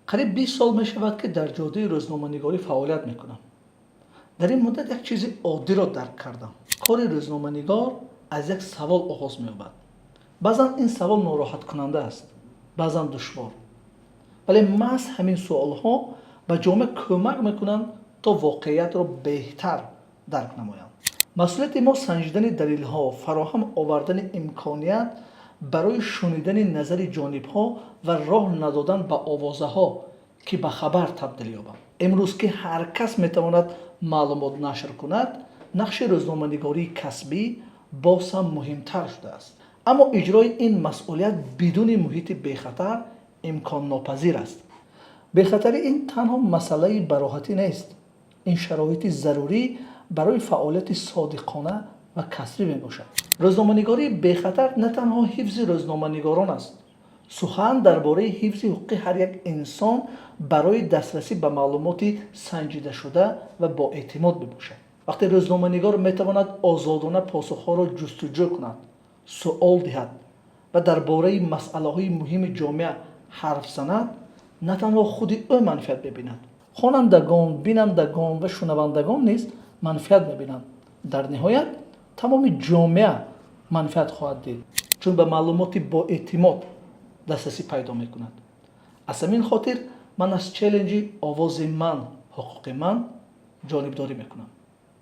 Қариб 20 сол мешавад, ки дар ҷодаи рӯзноманигорӣ фаъолият мекунам. Дар ин муддат як чизи оддиро дарк кардам: кори рӯзноманигор аз як савол оғоз меёбад. Баъзан ин савол нороҳаткунанда аст, баъзан душвор, вале маҳз ҳамин суолҳо ба ҷомеа кӯмак мекунанд, то воқеиятро беҳтар дарк намоянд. Масъулияти мо санҷидани далелҳо, фароҳам овардани имконият барои шунидани назари ҷонибҳо ва роҳ надодан ба овозаҳо, ки ба хабар табдил ёбанд. Имрӯз, ки ҳар кас метавонад маълумот нашр кунад, нақши рӯзноманигории касбӣ боз ҳам муҳимтар шудааст. Аммо иҷрои ин масъулият бидуни муҳити бехатар имконнопазир аст. Бехатарӣ ин танҳо масъалаи бароҳатӣ нест, ин шароити зарурӣ барои фаъолияти содиқона ва касбӣ мебошад. Рӯзноманигории бехатар на танҳо ҳифзи рӯзноманигорон аст, сухан дар бораи ҳифзи ҳуқуқи ҳар як инсон барои дастрасӣ ба маълумоти санҷидашуда ва боэътимод мебошад. Вақте рӯзноманигор метавонад озодона посухҳоро ҷустуҷӯ кунад, суол диҳад ва дар бораи масъалаҳои муҳими ҷомеа ҳарф занад, на танҳо худи ӯ манфиат мебинад, хонандагон, бинандагон ва шунавандагон низ манфиат мебинанд. Дар ниҳоят, тамоми ҷомеа манфиат хоҳад дид, чун ба маълумоти боэътимод дастрасӣ пайдо мекунад. Аз ҳамин хотир ман аз челленҷи «Овози ман, ҳуқуқи ман» ҷонибдорӣ мекунам.